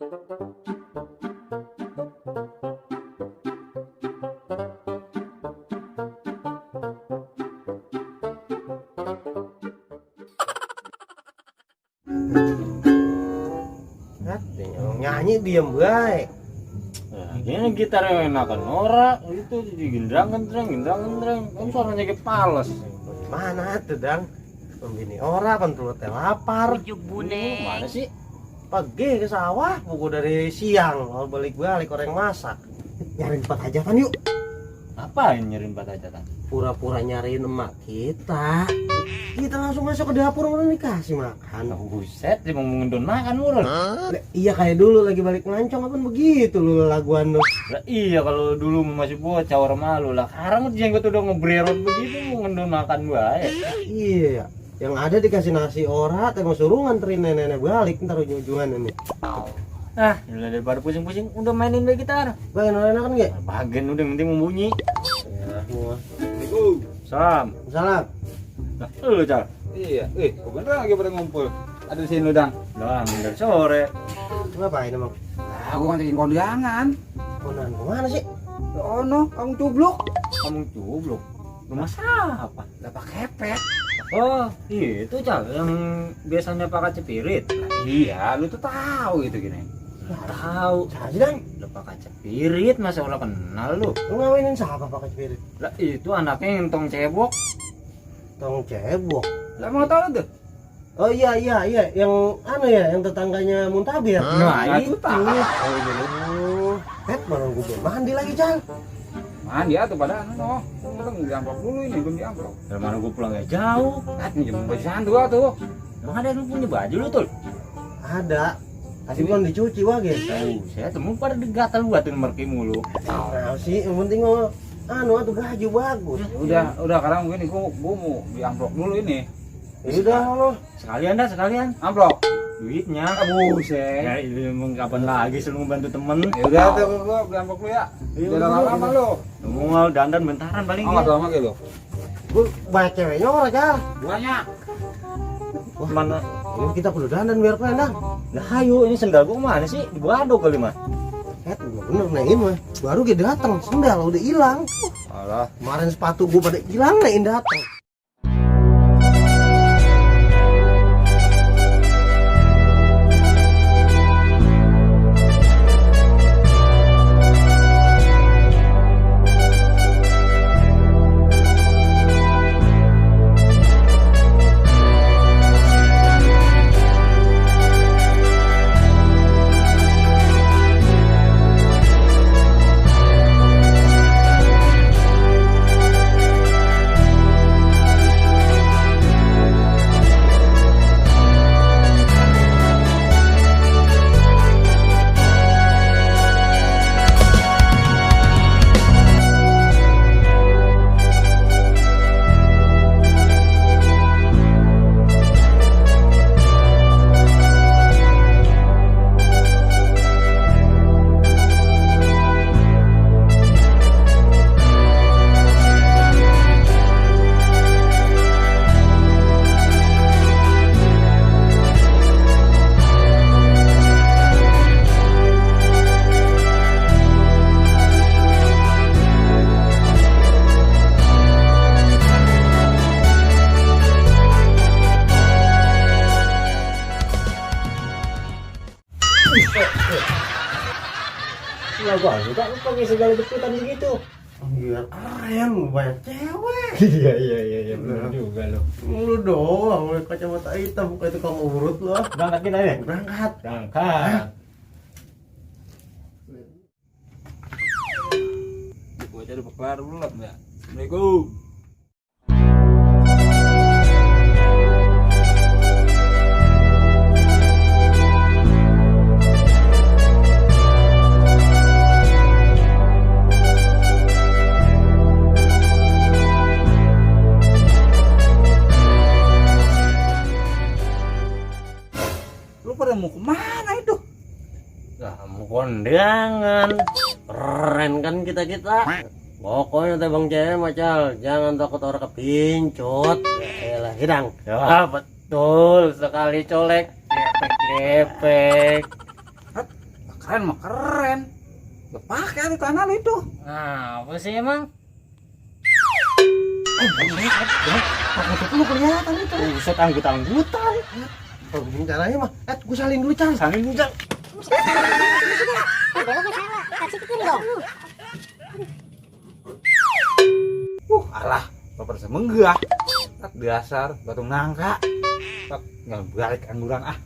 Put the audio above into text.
Nyanyi diem baik. Ini gitar yang enakan ora itu gendrang-gendrang kan suaranya kayak pales. Mana tuh dang? Pembini ora kan tuh lapar. Ujuk bune. Mana sih? Pergi ke sawah buku dari siang. Kalau balik-balik orang masak. Nyariin tempat hajatan yuk. Apain nyariin empat hajatan? Pura-pura nyariin emak kita. Kita langsung masuk ke dapur mau dikasih makan. Buset, dia mau ngendon makan urun. Iya kayak dulu lagi balik ngelancong apa begitu lu laguan lu. Lah iya kalau dulu masih bocah orang malu lah. Sekarang jenggot udah ngebrerot begitu mau ngendon makan bae. Iya. Yang ada dikasih nasi ora, emang suruh nganterin nenek balik ntar ujung-ujungan ini. Ah, udah daripada pusing-pusing udah mainin deh gitar. Bagian enak kan gak? Bagian udah yang penting membunyi. Ya, semua. Assalamualaikum. Salam. Salam. Nah, lu Cal. Iya, kok bener lagi pada ngumpul? Ada di sini lu, Dang. Lah, dari sore. Ngapain emang? Aku nganterin kondangan. Kondangan kemana sih? Oh no, kamu cubluk. Kamu cubluk. Rumah siapa? Lah pakai kepet. Oh, itu Cal yang biasanya pakai cepirit. Iya, lu tuh tahu gitu gini. Tahu. Saja dan. Lu pakai cepirit masa orang kenal lu. Lu ngawinin siapa pakai spirit? Lah itu anaknya yang tong cebok. Tong cebok. Lah mau tahu tuh? Oh iya yang anu ya, yang tetangganya Muntabir. Nah, itu tahu. Oh iya. Baru gue belum mandi lagi, Cal. Mandi atuh pada no. Kita diamplok dulu ini, belum diamplok. Dari mana gua pulang gak jauh. Ini jam baju sandu tuh. Emang ada lu punya baju lu tuh? Ada. Tapi belum dicuci wage. Saya temu pada digatal buatin merki mulu. Nah sih, yang penting mau anu atuh baju bagus. Udah sekarang begini gua mau diamplok dulu ini. Ya udah lo. Sekalian. Amplok. Duitnya. Buset. Ya ini emang kapan lagi selalu bantu temen. Ya udah tuh gua diamplok dulu ya. Jangan lama-lama lu. Mau dandan bentaran paling Oh, enggak lama gitu lu. Gue banyak ceweknya orang, Cal. Banyak. Wah, Mana? ini kita perlu dandan biar keren, Dang. Lah ayo ini sendal gua mana sih? Di bado kali mah. Bener naikin mah. Baru dia datang, sendal udah hilang. Alah. Kemarin sepatu gua pada hilang naikin datang. Lah gua juga lu pakai segala deketan begitu. Biar keren, banyak cewek. Iya benar juga lo. Lu doang, lu kacamata hitam kayak tukang urut lo. Berangkat kita ya? Berangkat. Berangkat. Gua jadi kelar belum ya. Assalamualaikum. Lu pada mau kemana itu? Kamu kondangan. Keren kan kita. Pokoknya teh Bang Cewek Macal, jangan takut orang kepincut. Yaelah, hidang. Ya betul sekali colek. Kepek. Keren mah keren. Ya pakai itu tanah lu itu. Nah, apa sih emang? Apa lu kelihatan itu? Buset anggut-anggutan. Oh, begini caranya mah. Gue salin dulu, Cang. Salin dulu, Cang. Beloknya salah, kasih ke kiri dong. Alah, bapak semenggah. Tak dasar batu nangka. Tak nggak balik angguran ah.